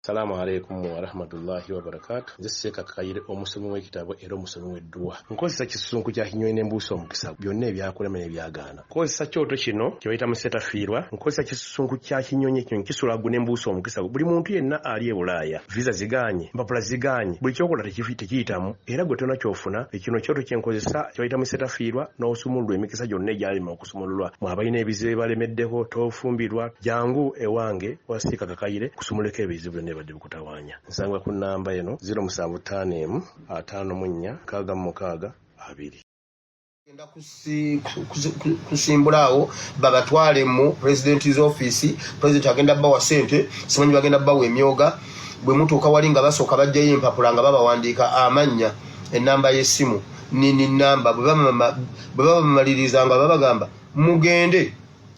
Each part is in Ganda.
Salaamu aleikum warahmatullahi wabarakatu. Nze Seeka Kayire, omusomi w'ekitabo era omusomi w'edduwa. Nkozesa kisusunku kya kinyonyi n'embuusa omukisa byonna ebyakulema n'ebyagaana. Nkozesa kyoto kino kye bayita musetafiirwa. Nkozesa kisusunku kya kinyonyi, ekinyonyi kisula ggu n'embuusa omukisa. Buli muntu yenna ali e Bulaaya, visa zigaanye, empapula zigaanye, buli kyokola tekiyitamu, era gwe tolina ky'ofuna. Kino kyoto kye nkozesa kye bayita musetafiirwa, n'osumululwa emikisa gyonna egyalema okusumululwa. Mwe abalina ebizibu ebibalemeddeko, tofumbirwa, jangu ewange wa Seeka Kakayire kusumuleko ebizibu byonna ebibadde bikutawaanya. Nsangibwa ku nnamba eno 075 154 66 2. Genda kusimbula awo babatwale mu president's office. President agenda bawa sente, simanyi bagenda bawa emyoga. Bwe mutuuka wali nga basooka bajjayo empapula nga babawandiika amannya, ennamba y'essimu, nini namba. Bwe baba bamaliriza nga babagamba mugende,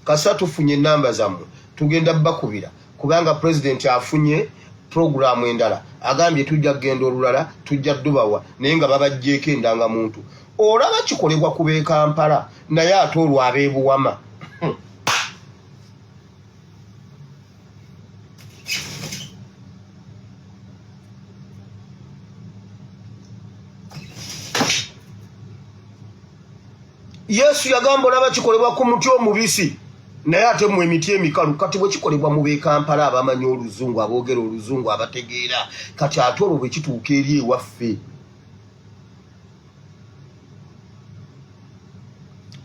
kasita tufunye ennamba zammwe tugenda bakubira, kubanga president afunye puroguramu endala, agambye tujja kugenda olulala tujja dubawa, naye nga babajjeeko endangamuntu. Olaba kikolebwa ku b'e Kampala, naye ate olwo ab'e Buwama. Yesu yagamba olaba kikolebwa ku muti omubisi, naye ate mu emiti emikalu. Kati bwe kikolebwa mu b'e Kampala abamanyi oluzungu, aboogera oluzungu, abategeera, kati ate olwo bwe kituuka eri ewaffe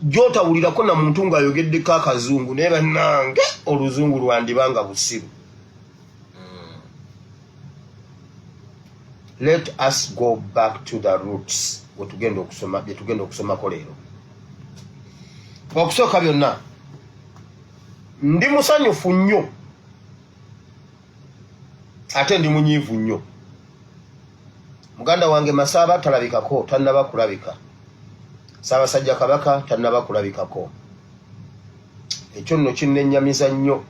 gy'otawulirako na muntu ng'ayogeddeko akazungu, naye bannange oluzungu lwandiba nga busiru. Let us go back to the roots. Wetugenda okusoma bye tugenda okusomako leero. Okusooka byonna, ndi musanyufu nnyo ate ndi munyiivu nnyo. Muganda wange Masaaba talabikako, tannaba kulabika. Ssaabasajja Kabaka tannaba kulabikako. Ekyo nno kinnennyamiza nnyo,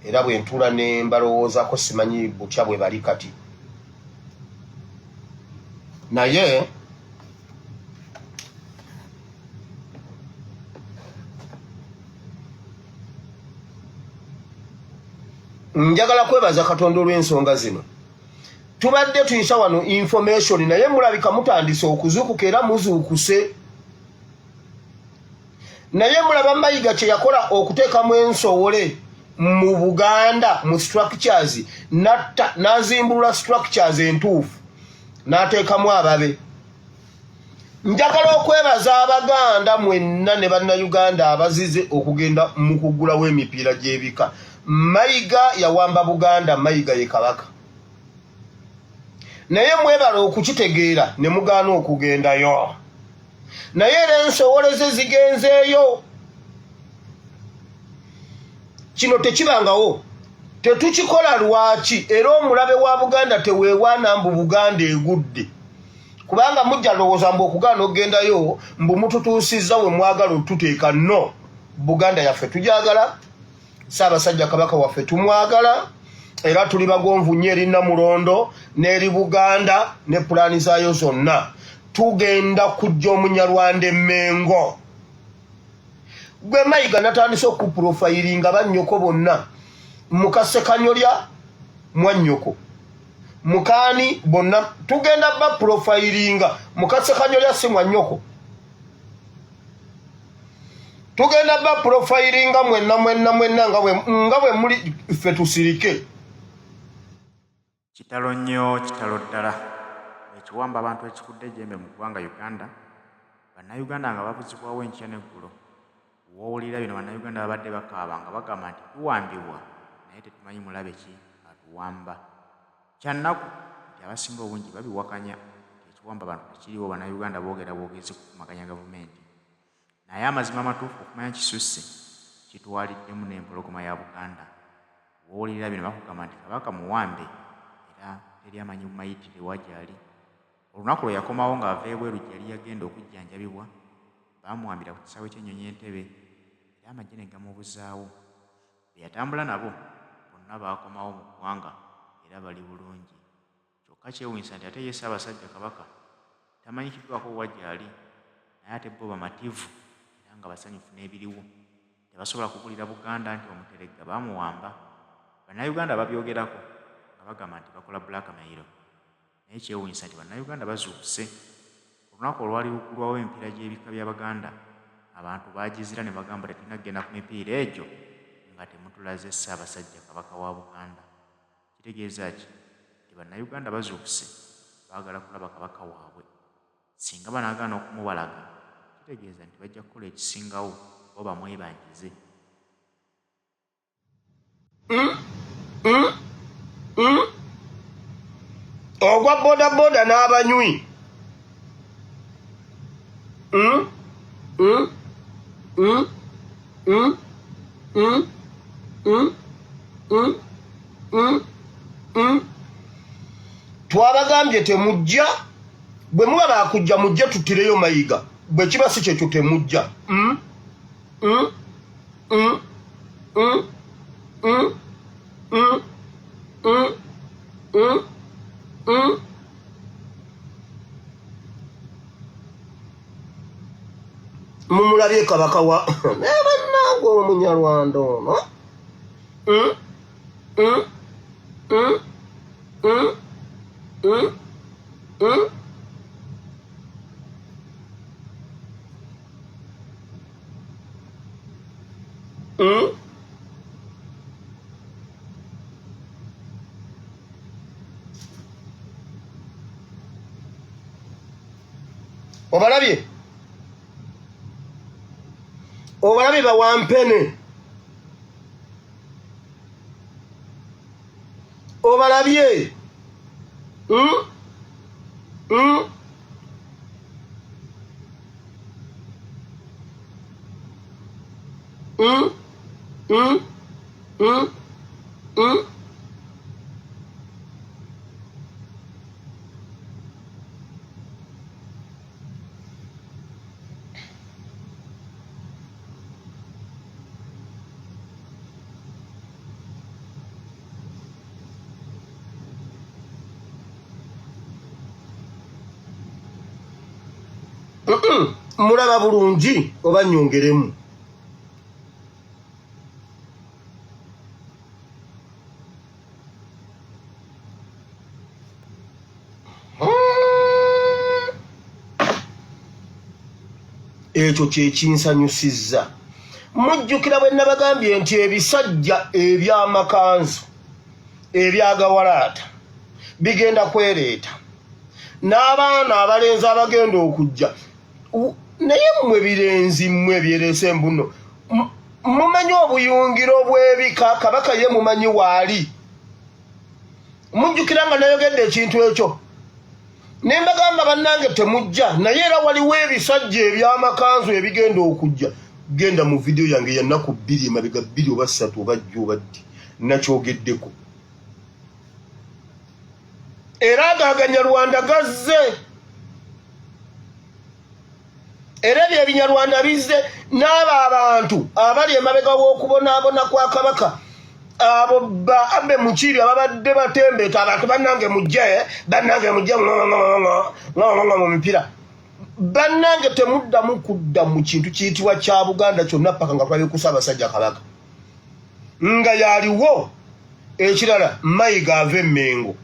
era bwe ntuula ne mbalowoozaako simanyi butya bwe bali kati. Naye njagala kwebaza Katonda olw'ensonga zino. Tubadde tuyisa wano information, naye mulabika mutandise okuzuukuka era muzuukuse. Naye mulaba Mayiga kye yakola okuteekamu ensowole mu Buganda mu structures, natta n'azimbulula structures entuufu n'ateekamu ababe. Njagala okwebaza Abaganda mwenna ne Bannayuganda abazize okugenda mu kuggulawo emipiira gy'ebika. Mayiga yawamba Buganda, Mayiga ye Kabaka. Naye mwebala okukitegeera ne mugaana okugendayo. Naye era ensowole ze zigenzeeyo. Kino tekibangawo, tetukikola lwaki? Era omulabe wa Buganda teweewaana mbu Buganda egudde, kubanga mujja lowooza mbu okugaana okugendayo mbu mututuusizza we mwagala otuteeka. No, Buganda yaffe tujagala, Ssaabasajja Kabaka waffe tumwagala, era tuli bagonvu nnyo eri Namulondo n'eri Buganda ne pulaani zaayo zonna. Tugenda kujja Omunyarwanda Emmengo. Gwe Mayiga natandise okuprofayiringa bannyoko bonna, mukasekanyolya mwannyoko mukaani bonna tugenda ba profayiringa. Mukasekanyolya si mwannyoko, tugenda ba profayiringa mwenna mwenna mwenna nga bwe muli, ffe tusirike. Kitalo nnyo, kitalo ddala. Ekiwamba abantu ekikudde ejjembe mu ggwanga Uganda, Bannayuganda nga babuzibwawo enkya n'eggulo. W'owulirira bino Bannayuganda babadde bakaaba nga bagamba nti tuwambibwa naye tetumanyi mulabe ki atuwamba. Kya nnaku nti abasinga obungi babiwakanya nti ekiwamba bantu tekiriiwo, Bannayuganda boogera bwogezi kukumaganya gavumenti. Naye amazima amatuufu okumanya kisusse kitwaliddemu n'empologoma ya Buganda. W'owulirira bino bakugamba nti Kabaka muwambe era teri amanyi mayitire wa gy'ali. Olunaku lwe yakomawo ng'ava ebweru gye yali yagenda okujjanjabibwa, baamuwambira ku kisaawe ky'ennyonyi e Ntebe era amagye ne gamubuzaawo. Be yatambula nabo bonna baakomawo mu ggwanga era bali bulungi. Kyokka kyewuunyisa nti ate ye Ssaabasajja Kabaka tamanyikiddwako wa gy'ali naye ate bo bamativu era nga basanyufu n'ebiriwo. Tebasobola kubuulira Buganda nti Omuteregga baamuwamba. Bannayuganda babyogerako nga bagamba nti bakola blackmail. Naye kyewuunyisa nti Bannayuganda bazuukuse. Olunaku olwali luggulwawo emipiira gy'ebika by'Abaganda, abantu baagizira ne bagamba tetulina kugenda ku mipiira egyo nga temutulaze Ssaabasajja Kabaka wa Buganda. Kitegeeza ki? Nti Bannayuganda bazuukuse baagala kulaba Kabaka waabwe. Singa banaagaana okumubalaga, kitegeeza nti bajja kukola ekisingawo bo bamwebanjize. Mm, mm, mm. Ogwa bodaboda n'abanywi. Mm, mm, mm, mm, mm, mm, mm, mm, mm. Twabagambye temujja, bwe muba bakujja mujje tuttireyo Mayiga, bwe kiba si kyekyo temujja. Mm, mm, mm, mm, mm, mm, mm, mm, mm. Mumulabye kabaka wa naye bannange omunyarwanda ono. Mm, mm, mm, mm, mm, mm. Mm? Obalabye, obalabye bawampene, obalabye. Mm? Mm? Mm? Mm? Mm? Mm? Mulaba bulungi oba nyongeremu? Ekyo kyekinsanyusizza. Mujjukira bwe nabagambye nti ebisajja eby'amakanzu ebyagawalaata bigenda kwereeta n'abaana abalenzi abagenda okujja. Naye mmwe birenzi mmwe ebyereese mbuno, mumanyi obuyungiro bw'ebika, kabaka ye mumanyi waali. Mujjukira nga nayogedde ekintu ekyo ne mbagamba bannange temujja, naye era waliwo ebisajja eby'amakanzu ebigenda okujja. Genda mu vidiyo yange ya nnaku 2 emabega, 2 oba 3 oba jjo oba ddi, nakyogeddeko. Era ago aganyarwanda gazze, era ebyo ebinyarwanda bizze n'abo abantu abali emabega w'okubonaabona kwa kabaka, abo ba Abe Mukiibi ababadde batembeeta abantu, bannange mujje, bannange mujje mu mipiira, bannange temuddamu kudda mu kintu kiyitibwa kya Buganda kyonna paka nga tulabye ku Ssaabasajja Kabaka nga yaliwo. Ekirala, Mayiga ava Emmengo.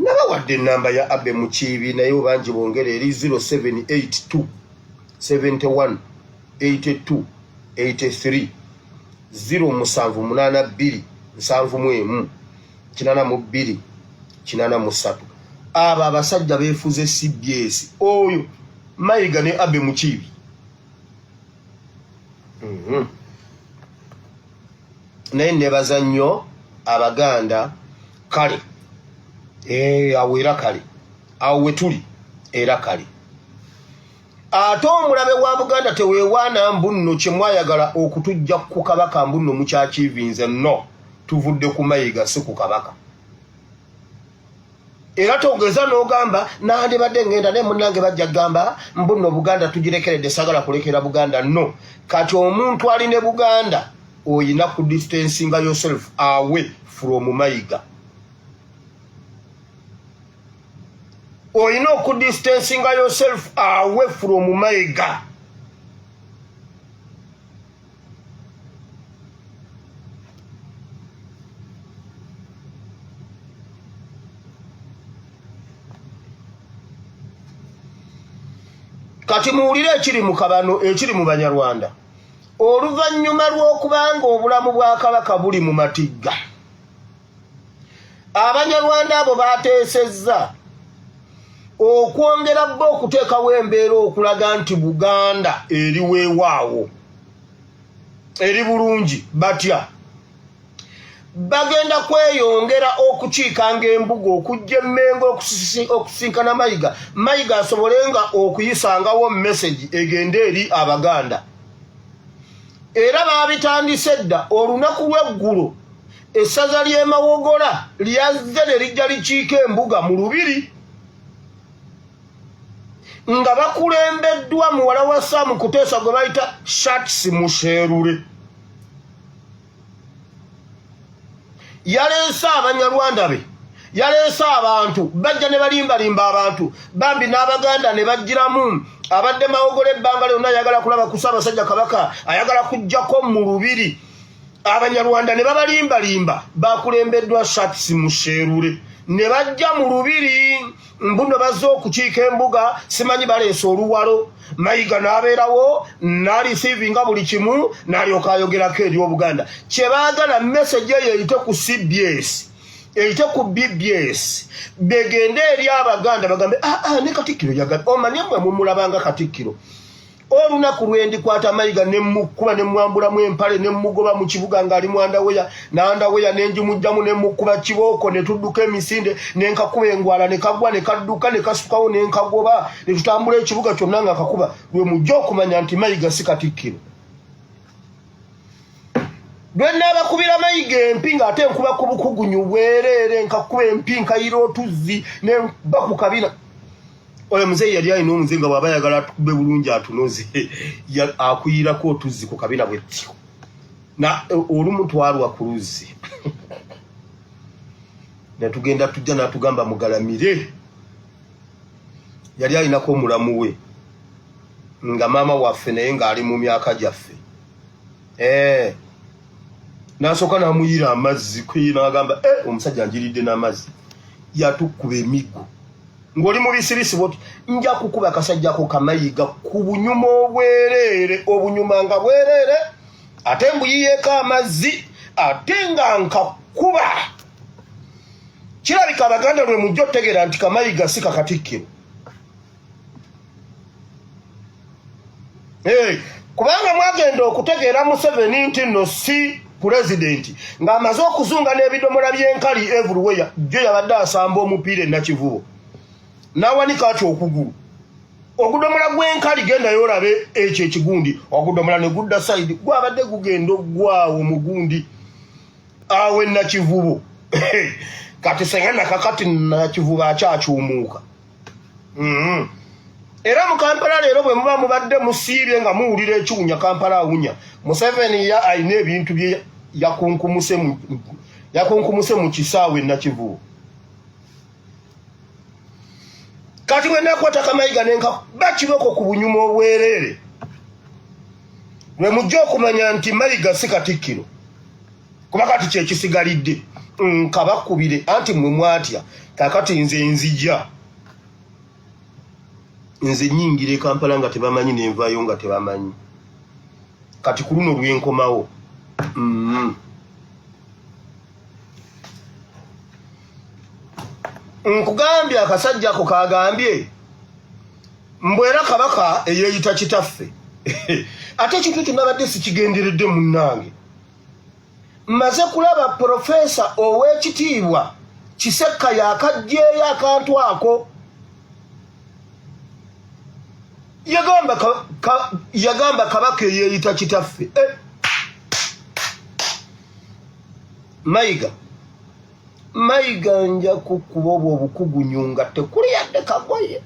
Nabawadde enamba ya Abe Mukiibi, naye obangi bongere eri 0782 71 82 83, 0782 71 82 83. Abo abasajja beefuze CBS, oyo Mayiga ne Abe Mukiibi. Naye nebaza nnyo Abaganda. Kale awo era kale awo wetuli era kale. Ate omulabe wa Buganda teweewaana mbu nno kye mwayagala okutujja ku kabaka, mbu nno mukyakiivinze. No, tuvudde ku Mayiga, si ku kabaka. Era togeza n'ogamba nandibadde ngenda naye munnange bajja kugamba mbu nno Buganda tugirekeredde, sagala kulekera Buganda. No, kati omuntu ali ne Buganda oyina ku distancinga yourself away from Mayiga, oyina okudistancinga yourself away from Mayiga. Kati muwulire ekiri mu kabano, ekiri mu Banyarwanda. Oluvannyuma lw'okubanga obulamu bwa Kabaka buli mu matigga, Abanyarwanda abo bateesezza okwongera bo okuteekawo embeera okulaga nti Buganda eri weewaawo, eri bulungi. Batya bagenda kweyongera okukiikanga embuga okujja emmengo okusinkana Mayiga, Mayiga asobole nga okuyisangawo mesegi egende eri Abaganda. Era baabitandise dda. Olunaku lw'eggulo essaza ly'e Mawogola lyazze ne lijja likiika embuga mu lubiri nga bakulembeddwa muwala wa Sam Kuteesa gwe bayita Shats Musherure. Yaleese Abanyarwanda be, yaleese abantu bajja ne balimbalimba abantu bambi n'Abaganda ne bajjiramu. Abadde Mawogola ebbanga lyonna ayagala kulaba ku Ssaabasajja Kabaka, ayagala kujjako mu lubiri. Abanyarwanda ne babalimbalimba, bakulembeddwa Shats Musherure ne bajja mu lubiri mbuno bazze okukiika embuga, simanyi baleese oluwalo. Mayiga n'abeerawo n'alisiivinga buli kimu n'alyoka ayogerako eri Obuganda. Kye baagala message eyo eyite ku CBS, eyite ku BBS, begende eri Abaganda bagambe aa, ah, ah, ne Katikkiro yagala omanye mmwe mumulabanga Katikkiro. Olunaku lwendikwata Mayiga nemukuba nemwambulamu empale nemugoba mu kibuga ng'ali mwandaweya nandaweya nenjimugjamu nemukuba kibooko ne tudduka emisinde nenkakuba engwala ne kagwa ne kadduka ne kasukawo nenkagoba ne tutambula ekibuga kyonna nga kakuba, lwe mujja okumanya nti Mayiga si Katikkiro. Lwe naabakubira Mayiga empi ng'ate nkuba ku bukugunyu bwereere, nkakuba empi nkayira otuzzi nenba ku kabina. Oyo muzeeyi yali alina omuze nga bw'aba ayagala atukube bulungi atunoze, akuyirako otuzzi ku kabina bwetyo, na olumu twarwa ku luzzi netugenda tujja natugamba mugalamire. Yali alinako omulamu we nga maama waffe naye ng'ali mu myaka gyaffe, eh, nasooka namuyira amazzi nagamba, eh, omusajja njiridde n'amazzi. Yatukuba emiggo ng'oli mu bisibisi bwoti. Nja kukuba akasajjako Kamayiga ku bunyuma obwereere, obunyuma nga bwereere, ate mbuyiyeeko amazzi ate nga nkakuba. Kirabika Abaganda lwe mujja otegeera nti Kamayiga si kakatikkiro, kubanga mwagenda okutegeera Museveni nti nno si pulezidenti ng'amaze okuzunga n'ebidomola by'enkali everywhere. Jjo yabadde asamba omupiira enakivubo n'awanika ati okugulu, ogudomola gw'enkali gendayo olabe ekyo ekigundi, ogudomola ne gudda sayidi gwabadde gugenda oggwawo mugundi awo enakivubo. Kati senga nakakati Nakivubo akyakyumuuka. Era mu Kampala leero bwe muba mubadde musiibye nga muwulira ekiwunya, Kampala awunya. Museveni ya alina ebintu bye yakunkumuse mu kisaawe Nakivubo. Kati bwe nakwata Kamayiga nenkakuba kiboko ku bunyuma obwereere, lwe mujja okumanya nti Mayiga si Katikkiro, kuba kati kyekisigalidde nkabakubire. Anti mmwe mwatya, kakati nze nzija, nze nyingira e Kampala nga tebamanyi, nenvaayo nga tebamanyi. Kati ku luno lwenkomawo, Nkugambye akasajja ako kagambye mbu era Kabaka eyeeyita kitaffe. Ate ekintu ekyo nabadde sikigenderedde munnange. Mmaze kulaba Profesa ow'ekitiibwa Kisekka yakajjeeyo akantu ako. Yagamba yagamba Kabaka eyeeyita kitaffe, eh. Mayiga, Mayiga, nja kukuba obwo obukugunyu nga tekuli yadde kagoye.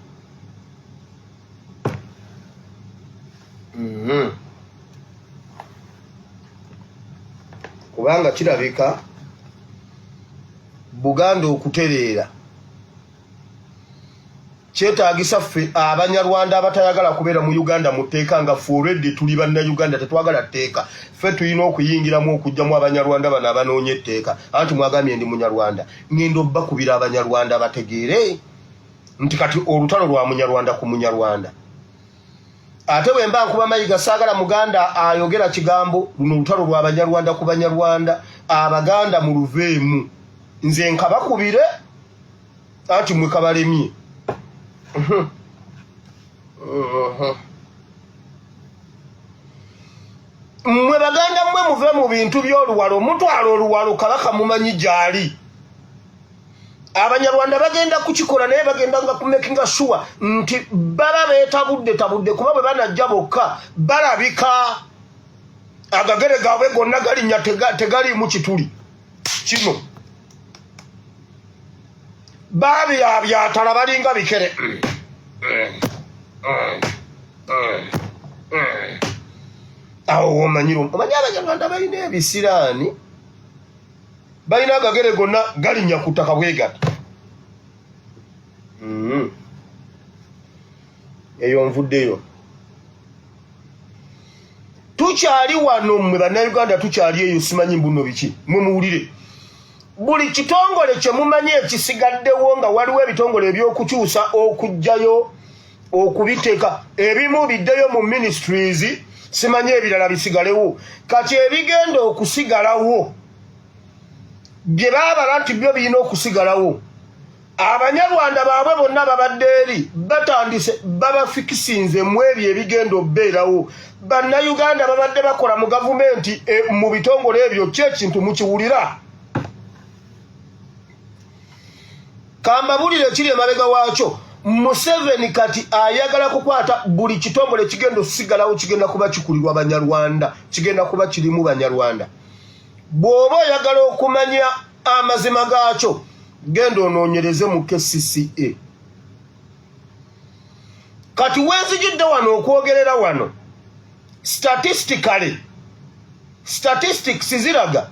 Kubanga kirabika Buganda okutereera kyetaagisa ffe Abanyarwanda abatayagala kubeera mu Uganda mu tteeka, nga ffe olwedde tuli Bannayuganda, tetwagala tteeka. Ffe tulina okuyingiramu okugyamu Abanyarwanda bano abanoonya etteeka. Anti mwagambye ndi Munyarwanda, ngenda obbakubira Abanyarwanda bategeere nti kati olutalo lwa Munyarwanda ku Munyarwanda. Ate bwe mba nkuba Mayiga saagala Muganda ayogera kigambo. Luno olutalo lwa Banyarwanda ku Banyarwanda, Abaganda muluveemu. Nze nkabakubire anti mwe kabalemye. Mmwe Baganda mmwe muve mu bintu by'oluwalo, mutwala oluwalo Kabaka mumanyi gy'ali. Abanyarwanda bagenda kukikola naye bagenda nga kumakinga sure nti baba betabudde tabudde, kuba bwe banajja bokka balabika agagere gaabwe gonna galinnya tegaliimu kituli kino, babyabyatala balinga bikere. Awo womanyira omanyi Abanyarwanda balina ebisiraani, balina agagere gonna galinnya ku ttaka bwe gati. Eyo nvuddeyo. Tukyali wano mmwe Bannayuganda, tukyali eyo, simanyi mbuno biki. Mwe muwulire, buli kitongole kye mumanyi ekisigaddewo, nga waliwo ebitongole ebyokukyusa, okuggyayo, okubiteeka, ebimu biddeyo mu ministries, simanyi ebirala bisigalewo. Kati ebigenda okusigalawo bye baabala nti byo birina okusigalawo, Abanyarwanda baabwe bonna babadde eri batandise babafikisinze mu ebyo ebigenda okubeerawo. Bannayuganda babadde bakola mu gavumenti mu bitongole ebyo, ki ekintu mukiwulira? Kambabulire ekiri emabega waakyo. Museveni kati ayagala kukwata buli kitongole kigenda okusigalawo, kigenda kuba kikulirwa Banyarwanda, kigenda kuba kirimu Banyarwanda. Bw'oba oyagala okumanya amazima gaakyo, genda onoonyereze mu KCCA. Kati wenzijidde wano okwogerera wano, statistically, statistics ziraga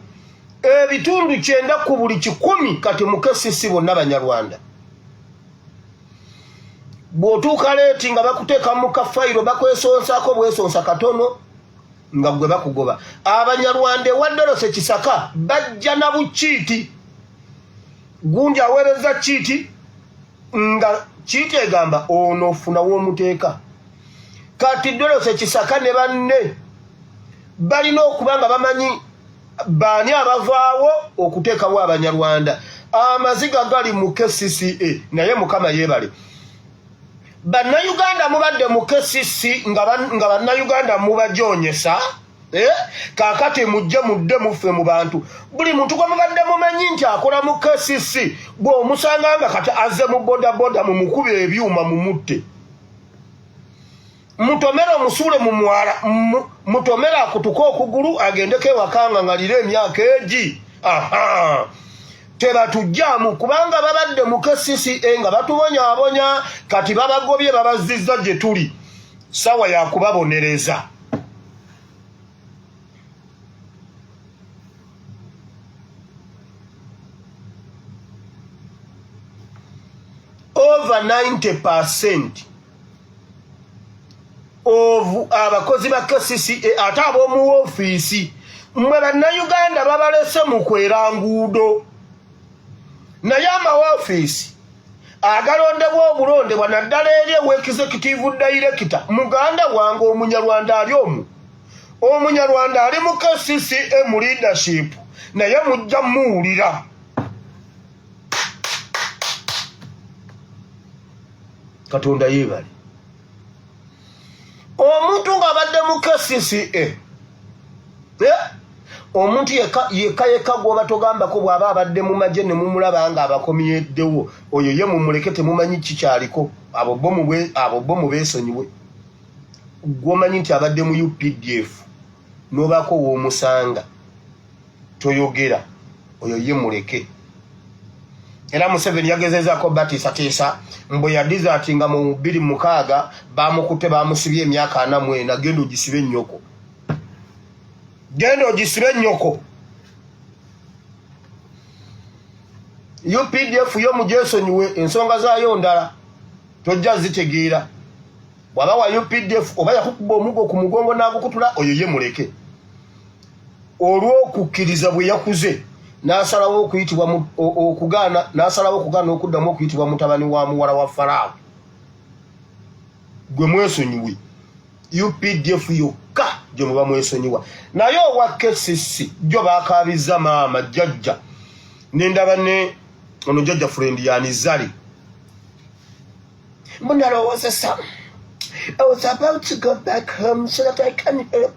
ebitundu 90 ku buli 100 kati mu KCC bonna Banyarwanda. Bw'otuuka leeti nga bakuteeka mu kafayiro, bakwesonsaako bwesonsa katono nga gwe bakugoba. Abanyarwanda ewa Dorothy Kisaka bajja na bukiiti, gundi aweereza kiiti nga kiiti egamba ono ofuna w'omuteeka. Kati Dorothy Kisaka ne banne balina okuba nga bamanyi baani abavaawo okuteekawo Abanyarwanda. Amaziga gali mu KCCA, naye Mukama yeebale. Bannayuganda mubadde mu KCC nga Bannayuganda mubajoonyesa, eh? Kaakati mujje mudde muffe mu bantu. Buli muntu gwe mubadde mumanyi nti akola mu KCC, bw'omusanga nga kati azze mu bodaboda, mumukube ebyuma mumutte, mutomere omusuule mu mwala, mutomere akutuke okugulu agendeko ewaka nga ngalire emyaka egi. Aha, tebatujjaamu kubanga babadde mu KCCA nga batubonyaabonya, kati babagobye babazizza gye tuli, sawa yakubabonereza. Over 90% of abakozi ba KCCA ate ab'omu woofiisi, mmwe Bannayuganda babalese mu kwera nguudo, naye amawoofiisi agalondebwa obulondebwa, naddala eri ewa executive director, muganda wange Omunyarwanda ali omu, Omunyarwanda ali mu KCCA mu leadership, naye mujja muwulira. Katonda yeebale. Omuntu ng'abadde mu KCCA, omuntu yekka yekka yekka gw'oba togambako bw'aba abadde mu magye ne mumulaba nga abakomyeddewo, oyo ye mumuleke, temumanyi kikyaliko, abo bo mubeesonyiwe. Gw'omanyi nti abadde mu UPDF n'obaako w'omusanga toyogera, oyo ye muleke. Era Museveni yagezezaako batiisatiisa mbu yadizaati nga mu 2006 bamukutte bamusibye emyaka 44. Genda ogisibe ennyoko, genda ogisibe ennyoko. UPDF yo mugyesonyiwe, ensonga zaayo ndala tojja zitegeera. Bw'aba wa UPDF oba yakukuba omugo ku mugongo n'agukutula, oyo ye muleke. Olw'okukkiriza bwe yakuze n'asalawo okuyitibwa okugaana, n'asalawo okugaana okuddamu okuyitibwa mutabani wa muwala wa Faraawo. Gwe mwesonyiwe. UPDF yokka gye muba mwesonyiwa. Naye owa KCC jjo baakaabizza maama jjajja ne ndaba ne ono jjajja friend yani Zari. Mbu nalowoozesa I was about to go back home so that I can help.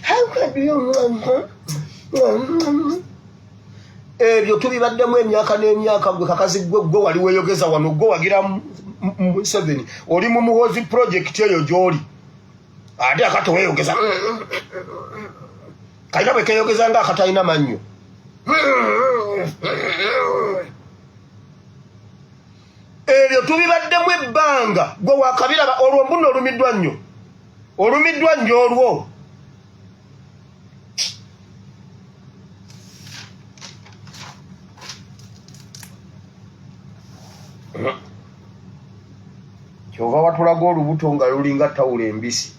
How can you... Ebyo tubibaddemu emyaka n'emyaka. Gwe kakazi gwe gwe wali weeyogeza wano, gwe wagira Museveni, oli mu Muhoozi project eyo gy'oli, ate akati weeyogeza kalina bwe keeyogeza nga akatalina mannyo. Ebyo tubibaddemu ebbanga, gwe wakabiraba olwo mbuno olumiddwa nnyo, olumiddwa nnyo olwo. Kyova watulaga olubuto nga lulinga tawulo embisi.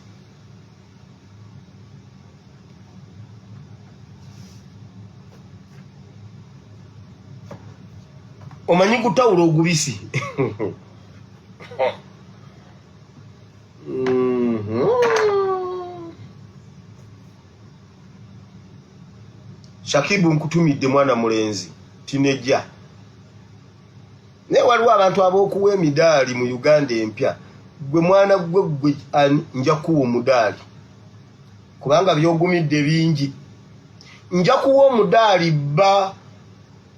Omanyi gutawulo ogubisi. Shakibu nkutumidde mwana mulenzi tinejja, naye waliwo abantu ab'okuwa emidaali mu Uganda empya. Gwe mwana gwe gwe nja kuwa omudaali kubanga byogumidde bingi. Nja kuwa omudaali ba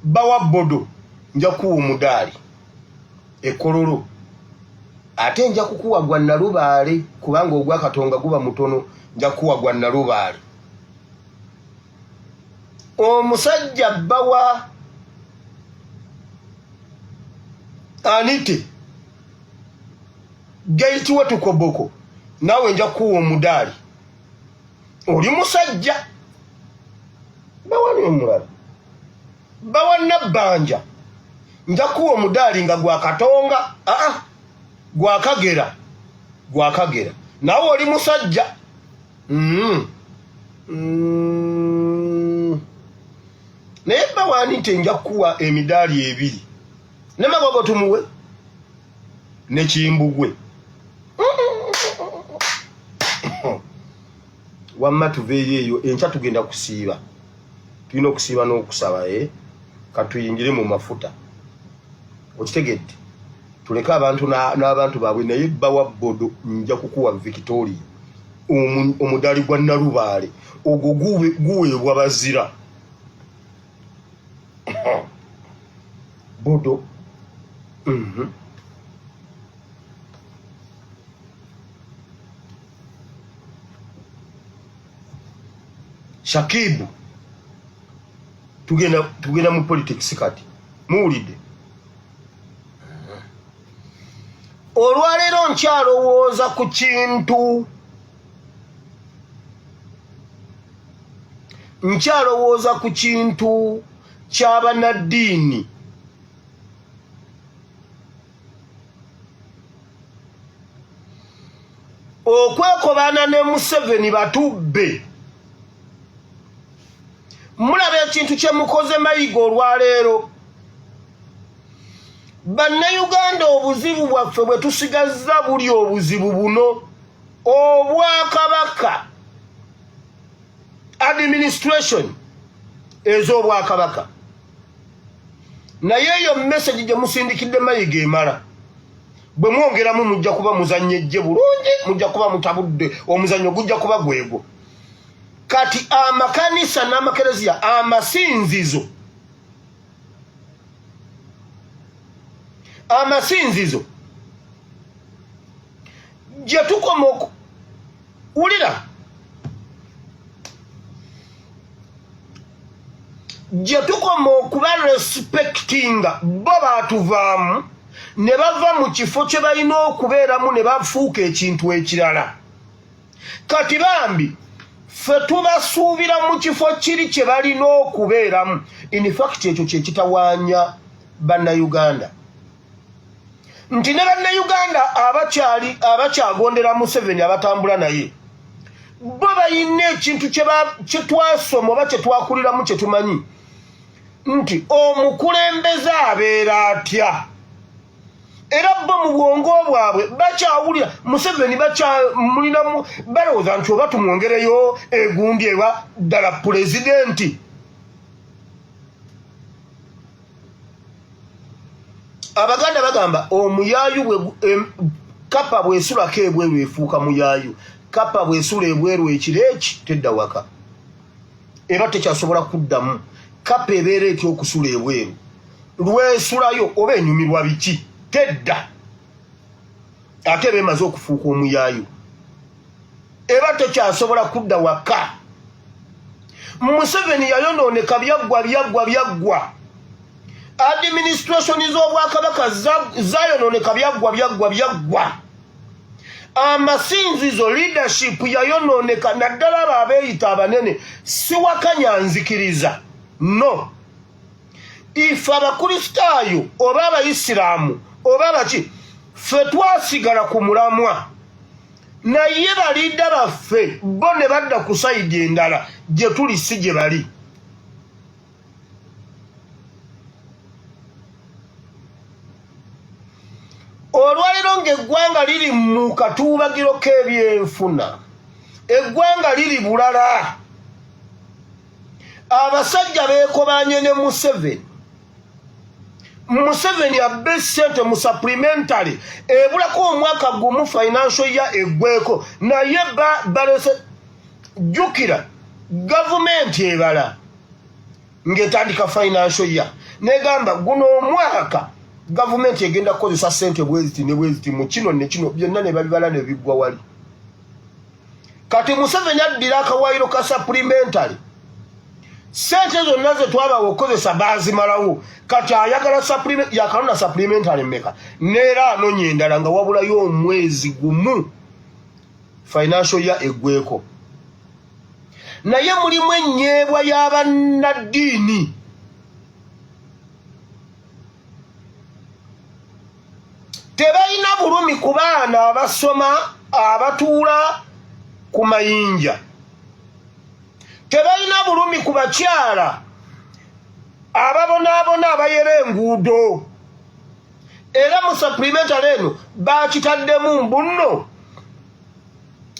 bawa bodo, nja kuwa omudaali ekololo, ate nja kukuwa gwa Nalubaale kubanga ogwa Katonga guba mutono. Nja kukuwa gwa Nalubaale. Omusajja bawa anite gaitiwe tukoboko, naawe nja kukuwa omudaali, oli musajja. Bawani omulala bawa Nabbanja, nja kuwa omudaali nga gwa Katonga, aa gwakagera, gwakagera, nawe oli musajja. Naye bawani nti nja kukuwa emidaali ebiri ne Magogo tumuwe ne Kimbugwe. Wamma tuveeyo eyo, enkya tugenda kusiiba, tulina okusiiba n'okusaba. Katuyingire mu mafuta, okitegedde, tuleke abantu n'abantu baabwe. Naye bawa bodo, nja kukuwa Victoria omudaali gwa Nalubaale, ogwo guweebwa bazira bodo. Shakibu, tugenda mu politics kati, muwulidde. Olwaleero nkyalowooza ku kintu, nkyalowooza ku kintu ky'abanaddiini okwekobaana ne Museveni batubbe. Mulaba ekintu kye mukoze Mayiga olwaleero. Bannayuganda, obuzibu bwaffe bwe tusigazza buli obuzibu buno obwakabaka, administration ez'obwakabaka. Naye eyo message gye musindikidde Mayiga emala, bwe mwongeramu mujja kuba muzannyejje bulungi, mujja kuba mutabudde omuzannyo, gujja kuba gwegwo. Kati amakanisa n'amakereziya, amasinzizo, amasinzizo gye tukoma okuwulira, gye tukoma okuba respectinga, bo baatuvaamu ne bava mu kifo kye balina okubeeramu ne bafuuka ekintu ekirala. Kati bambi ffe tubasuubira mu kifo kiri kye balina okubeeramu. In fact ekyo kye kitawaanya Bannayuganda, nti ne Bannayuganda abakyali abakyagondera Museveni, abatambula naye, bo balina ekintu kye twasoma oba kye twakuliramu kye tumanyi nti omukulembeze abeera atya. Era bo mu bwongo bwabwe bakyawulira Museveni, bakyamulinamu, balowooza nti oba tumwongereyo egundi eba ddala pulezidenti. Abaganda bagamba omuyaayu kapa bwesulako ebweru efuuka muyaayu, kapa bwesula ebweru ekiro eki tedda waka, eba tekyasobola kuddamu. Kapa ebeera etya okusula ebweru? Lwesulayo oba enyumirwa biki? Tedda, ate eba emaze okufuuka omuyaayu, eba tekyasobola kudda waka. Museveni yayonooneka, byaggwa byaggwa byaggwa. Administration z'obwakabaka zayonooneka, byaggwa byaggwa byaggwa. Amasinzizo, leadership yayonooneka, naddala abo abeeyita abanene. Siwakanya nzikiriza, no, ife Abakristaayo oba Abayisiraamu oba abaki, ffe twasigala ku mulamwa, naye baliida baffe bo ne badda ku sayidi endala gye tuli si gye bali. Olwaliro ng'eggwanga liri mu katuubagiro k'ebyenfuna, eggwanga liri bulala, abasajja beekobanye ne Museveni. Museveni abbe ssente mu supplementary ebulako omwaka gumu financial year eggweko, naye balese. Jjukira gavumenti ebala ng'etandika financial year negamba guno omwaka gavumenti egenda kukozesa ssente bweziti ne bweziti mu kino ne kino, byonna ne babibala ne biggwa wali. Kati Museveni addira akawaayiro ka supplementary, ssente zonna ze twabawa okukozesa baazimalawo. Kati ayagala yakalonda supplementary mmeka, neera anonya endala nga wabulayo omwezi gumu financial year eggweko. Naye mulimu ennyeebwa y'abannaddiini. Tebalina bulumi ku baana abasoma abatuula ku mayinja, tebalina bulumi ku bakyala ababonaabona abayera enguudo. Era mu supplementary eno bakitaddemu mbunno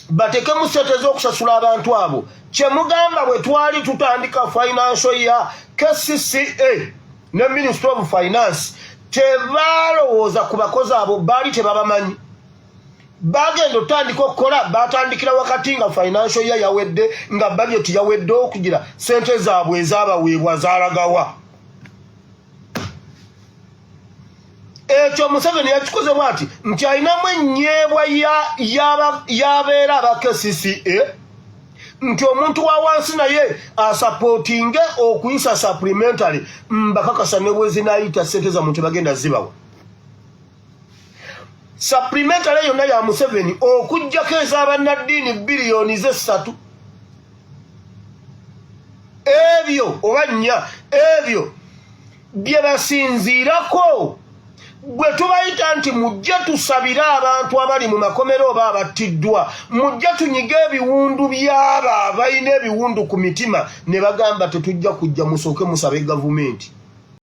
batekemu sente z'okusasula abantu abo. Kyemugamba bwe twali tutandika financial year, KCCA ne Ministry of Finance tebalowooza ku bakozi abo, baali tebabamanyi. Bagenda otandika okukola, batandikira wakati nga financial year yawedde, nga budget yawedde, okugira sente zaabwe ezabaweebwa zalagawa? Ekyo Museveni yakikoze bwati nti alinamu ennyeebwa y'abeera aba KCCA, nti omuntu wa wansi naye asapootinge okuyisa supplementary. Mbakakasa ne bwezinayita sente zammwe tebagenda zibawa. Supplementary yonna ya Museveni okugjako ez'abannaddiini biliyoni z'essatu ebyo oba nnya, ebyo bye basinziirako bwe tubayita nti mujje tusabire abantu abali mu makomera oba abattiddwa, mujje tunyige ebiwundu by'abo abalina ebiwundu ku mitima, ne bagamba tetujja kujja, musooke musabe gavumenti.